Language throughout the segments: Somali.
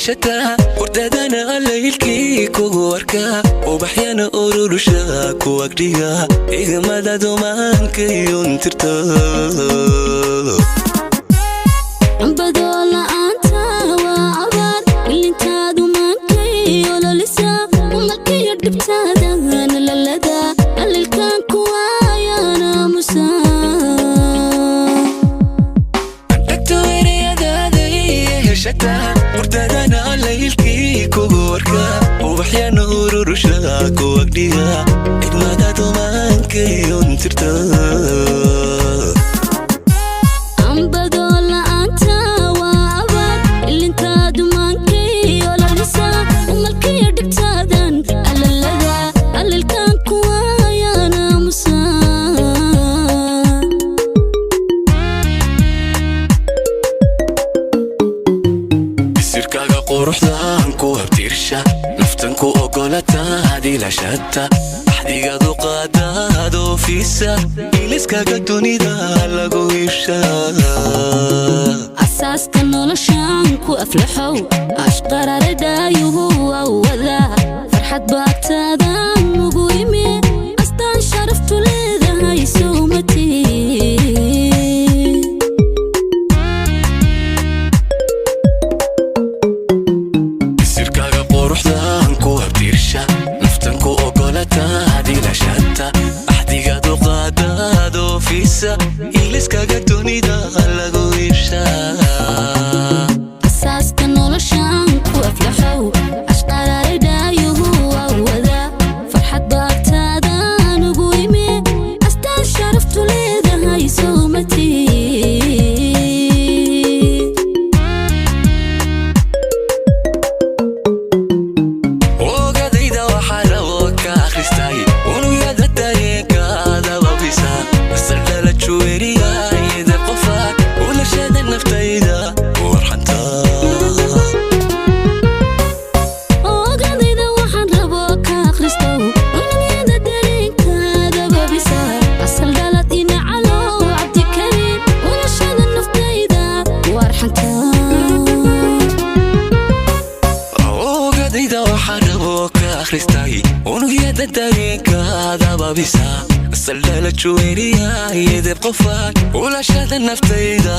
Heshataa hurdadana laylkii kugu arkaa, ubaxyana ururusha ku agdhiga, igmada dumaanka yuntirta. Ambadoo la'aanta waa abaar, ilintaadu maankay ololisa, umalkiyo dhibtaadana lalada alilkan kuwaayana musa. Dhagto ereyadaada heshataa hurdadana laylkii kugu arkaa, ubaxyana ururusha ku agdhiga, igmada dumaanka yuntirta. Ambadoo la'aanta waa abaar, ilintaadu maankay ololisa, umalkiyo dhibtaadan alalada alilkan kuwaayana musa. Sirkaaga quruxdan ku habtirsha, naftan ku ogolataad ilashata, axdigaadu qaadaad oofisa, iliskaga dunida lagu iibsha. Asaaska noloshaan ku aflaxow, ashqararadhaayuhu awada, farxad baagtaadan ugu imi, astaan sharaftu leedahay sowmati. Sirkaaga quruxdan ku habtirsha, naftan ku ogolataad ilashata, axdigaadu qaadaad oofisa, iliskaga dunida lagu iibsha. Asaaska noloshaan ku aflaxow, ashqararadhaayuhu awada, farxad baagtaadan ugu imi, astaan sharaftu leedahay sowmati. Ogadayda waxaa rabo ka akhristay, unugyada dareenkaada babisa, saldhala juweriyayda qofa, ulashada naftayda warxanta. Ogadayda waxaan rabo ka akhristow, unugyada dareenkaada babisa, asal dhalad ina calow Cabdikariin, ulashada naftayda warxanta. Ogadayda waxaa rabo ka akhristay, unugyada dareenkaada babisa, saldhala juweriyayda qofa, ulashada naftayda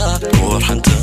warxanta.